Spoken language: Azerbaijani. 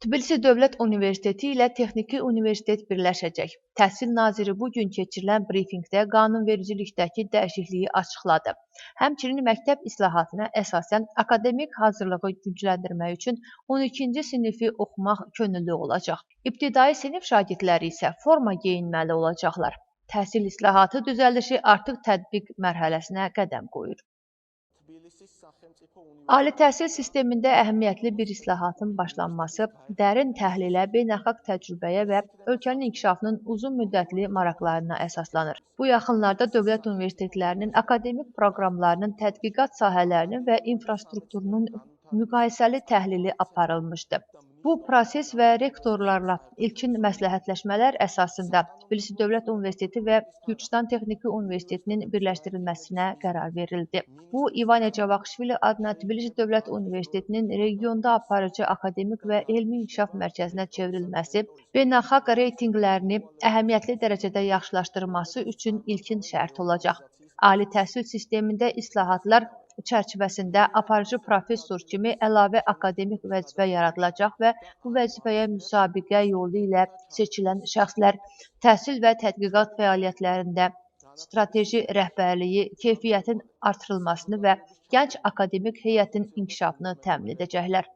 Tbilisi Dövlət Universiteti ilə Texniki Universitet birləşəcək. Təhsil naziri bu gün keçirilən brifinqdə qanunvericilikdəki dəyişikliyi açıqladı. Həmçinin məktəb islahatına əsasən akademik hazırlığı gücləndirmək üçün 12-ci sinifi oxumaq könüllü olacaq. İbtidai sinif şagirdləri isə forma geyinməli olacaqlar. Təhsil islahatı düzəlişi artıq tətbiq mərhələsinə qədəm qoyur. Ali təhsil sistemində əhəmiyyətli bir islahatın başlanması dərin təhlilə, beynəlxalq təcrübəyə və ölkənin inkişafının uzun müddətli maraqlarına əsaslanır. Bu yaxınlarda dövlət universitetlərinin akademik proqramlarının, tədqiqat sahələrinin və infrastrukturunun müqayisəli təhlili aparılmışdı. Bu proses və rektorlarla ilkin məsləhətləşmələr əsasında Tbilisi Dövlət Universiteti və Gürcüstan Texniki Universitetinin birləşdirilməsinə qərar verildi. Bu, İvane Cavaxişvili adına Tbilisi Dövlət Universitetinin regionda aparıcı akademik və elmi inkişaf mərkəzinə çevrilməsi, beynəlxalq reytinqlərini əhəmiyyətli dərəcədə yaxşılaşdırması üçün ilkin şərt olacaq. Ali təhsil sistemində islahatlar çərçivəsində aparıcı professor kimi əlavə akademik vəzifə yaradılacaq və bu vəzifəyə müsabiqə yolu ilə seçilən şəxslər təhsil və tədqiqat fəaliyyətlərində strateji rəhbərliyi, keyfiyyətin artırılmasını və gənc akademik heyətin inkişafını təmin edəcəklər.